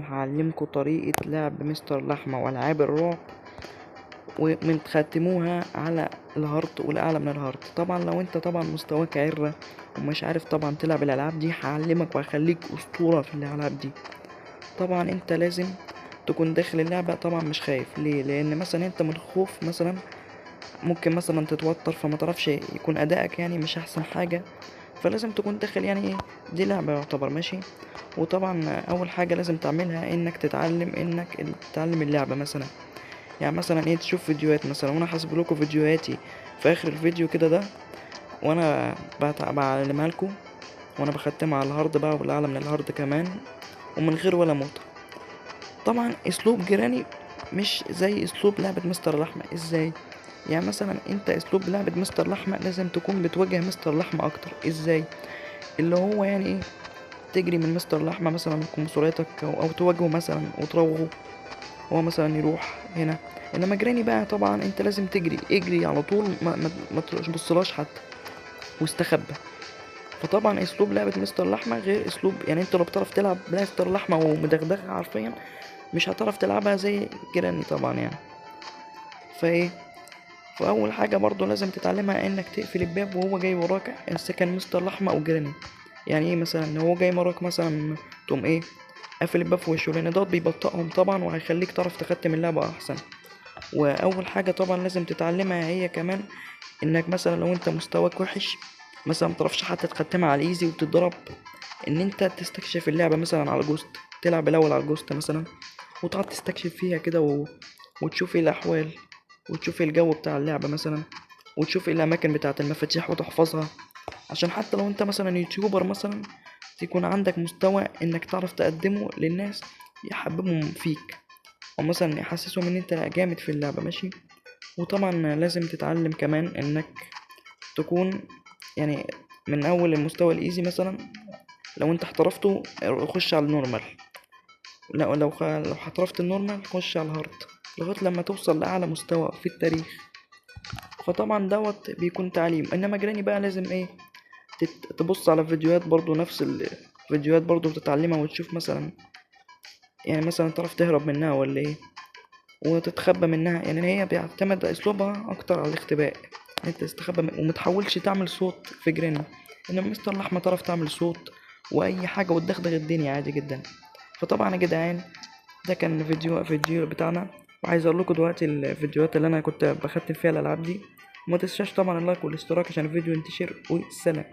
هعلمكم طريقة لعب مستر لحمة والعاب الرعب ومن تختموها على ال hard والاعلى من ال hard. طبعا لو انت طبعا مستواك عرة ومش عارف طبعا تلعب الالعاب دي، هعلمك وهخليك اسطورة في الالعاب دي. طبعا انت لازم تكون داخل اللعبة طبعا مش خايف. ليه؟ لان مثلا انت من الخوف مثلا ممكن مثلا تتوتر، فما تعرفش يكون ادائك يعني مش احسن حاجة، فلازم تكون داخل يعني ايه، دي لعبة يعتبر ماشي. وطبعا اول حاجة لازم تعملها انك تتعلم، انك تتعلم اللعبة مثلا، يعني مثلا ايه، تشوف فيديوهات مثلا، وانا هسيب لكم فيديوهاتي في اخر الفيديو كده ده، وانا بعلمها لكم وانا بختمها على ال hard بقى والاعلى من ال hard كمان، ومن غير ولا موتة. طبعا اسلوب Granny مش زي اسلوب لعبة مستر لحمة. ازاي؟ يعني مثلا انت اسلوب لعبة مستر لحمة لازم تكون بتواجه مستر لحمة اكتر. ازاي؟ اللي هو يعني ايه، تجري من مستر لحمة مثلا بسرعتك او تواجهه مثلا وتراوغه، هو مثلا يروح هنا. انما Granny بقى طبعا انت لازم تجري، اجري على طول، ما تبصلهاش حتى، واستخبى. فطبعا اسلوب لعبة مستر لحمة غير اسلوب، يعني انت لو بتعرف تلعب مستر لحمة ومدغدغها حرفيا مش هتعرف تلعبها زي Granny طبعا يعني. فايه، فاول حاجة برضو لازم تتعلمها انك تقفل الباب وهو جاي وراك، اذا كان مستر لحمة او Granny. يعني ايه مثلا هو جاي وراك مثلا تقوم ايه قافل الباب في وشه، لان ده بيبطئهم طبعا وهيخليك تعرف تختم اللعبة احسن. واول حاجة طبعا لازم تتعلمها هي كمان انك مثلا لو انت مستواك وحش مثلا متعرفش حتى تختمها على ال easy وتتضرب، ان انت تستكشف اللعبة مثلا على ghost، تلعب الاول على ال ghost مثلا وتقعد تستكشف فيها كده وتشوف ايه الاحوال وتشوف ايه الجو بتاع اللعبة مثلا، وتشوف ايه الاماكن بتاعة المفاتيح وتحفظها، عشان حتى لو انت مثلا YouTuber مثلا تكون عندك مستوى انك تعرف تقدمه للناس يحببهم فيك، او مثلا يحسسهم ان انت جامد في اللعبة ماشي. وطبعا لازم تتعلم كمان انك تكون يعني من اول المستوى ال easy مثلا لو انت احترفته خش على ال normal، لا لو احترفت ال normal خش على ال hard لغاية لما توصل لاعلى مستوى في التاريخ. فطبعا دوت بيكون تعليم. انما Granny بقى لازم ايه، تبص على فيديوهات برضو، نفس الفيديوهات برضو بتتعلمها، وتشوف مثلا يعني مثلا تعرف تهرب منها ولا ايه، وتتخبى منها. يعني هي بيعتمد اسلوبها اكتر على الاختباء، انت تستخبى ومتحاولش تعمل صوت في Granny. انما مستر لحمة تعرف تعمل صوت واي حاجة وتدغدغ الدنيا عادي جدا. فطبعا يا جدعان ده كان فيديو بتاعنا، وعايز اقول لكم دلوقتي الفيديوهات اللي انا كنت بختم فيها الالعاب دي. وما تنساش طبعا ال like والاشتراك عشان الفيديو ينتشر، وسلام.